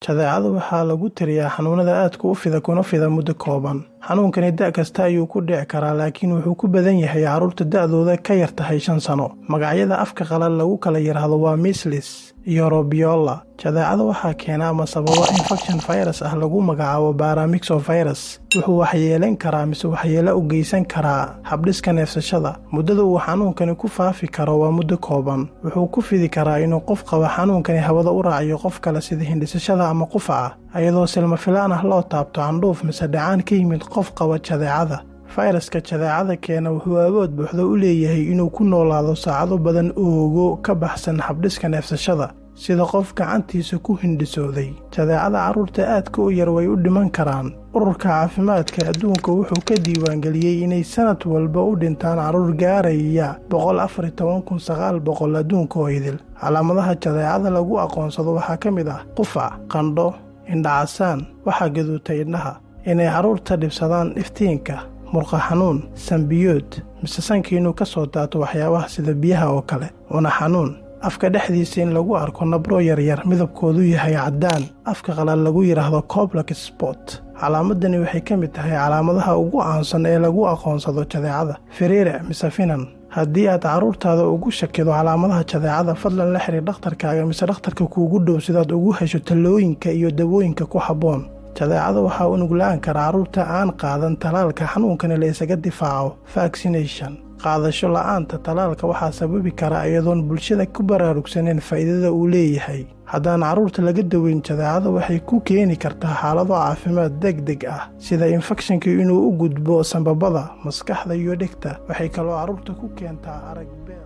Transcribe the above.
Jadeecada waxaa lagu tiriyaa xanuunada aadka u fida kuna fida muddo kooban. Xanuunkani da' kasta ayuu ku dhici karaa, laakiin wuxuu ku badan yahay carruurta da'dooda ka yar tahay 5 sano. Magacyada afka qalaad lagu kala yidhaahdo waa measles iyo rubeola. Jadeecada waxaa keena ama sababa infection virus ah lagu magacaabo paramyxovirus. Wuxuu waxyeeleyn karaa mise waxyeelo u geysan karaa habdhiska neefsashada. Muddada uu xanuunkani ku faafi karo waa muddo kooban. Wuxuu ku fidi karaa inuu qof qaba xanuunkani hawada u raaciyo qof kale, sida hindhisashada ama qufaca, iyadoo si lama filaan ah loo taabto candhuuf mise dhacaan ka yimid qof qaba jadeecada. Fayraska jadeecada keena wuxuu awood buuxda u leeyahay inuu ku noolaado saacado badan oogo ka baxsan habdhiska neefsashada, sida qof gacantiisa ku hindhisooday. Jadeecada carruurta aadka u yar way u dhiman karaan. Ururka Caafimaadka Adduunka wuxuu ka diiwaangeliyey inay sanad walba u dhintaan carruur gaaraya 114,900 adduunka oo idil. Calaamadaha jadeecada lagu aqoonsado waxaa ka mid ah qufac, qandho, indhacasaan, waxaa gaduuta indhaha, inay carruurta dhibsadaan iftiinka, murqa xanuun, sanbiyood mise sanka inuu ka soo daato waxyaabaha sida biyaha oo kale, cuna xanuun, afka dhexdiisa in lagu arko nabro yaryar midabkoodu yahay caddaan, afka qalaad lagu yidhaahdo Koplik spot. Calaamadani waxay ka mid tahay calaamadaha ugu caansan ee lagu aqoonsado jadeecada. Firiiric mise finan. Haddii aad carruurtaada ugu shakido calaamadaha jadeecada, fadlan la xiriir dhakhtarkaaga mise dhakhtarka kuugu dhow sidaad ugu hesho talooyinka iyo dawooyinka ku habboon. Jadeecada waxaa u nuglaan kara carruurta aan qaadan talaalka xanuunkani la isaga difaaco, vaccination. Qaadasho la'aanta talaalka waxaa sababi kara iyadoon bulshada ku baraarugsaneyn faa'iidada uu leeyahay. Haddaan carruurta laga daweyn jadeecada, waxay ku keeni kartaa xaalado caafimaad deg deg ah, sida infekshanka inuu u gudbo sambabada, maskaxda iyo dhegta. Waxay kaloo carruurta ku keentaa arag beel.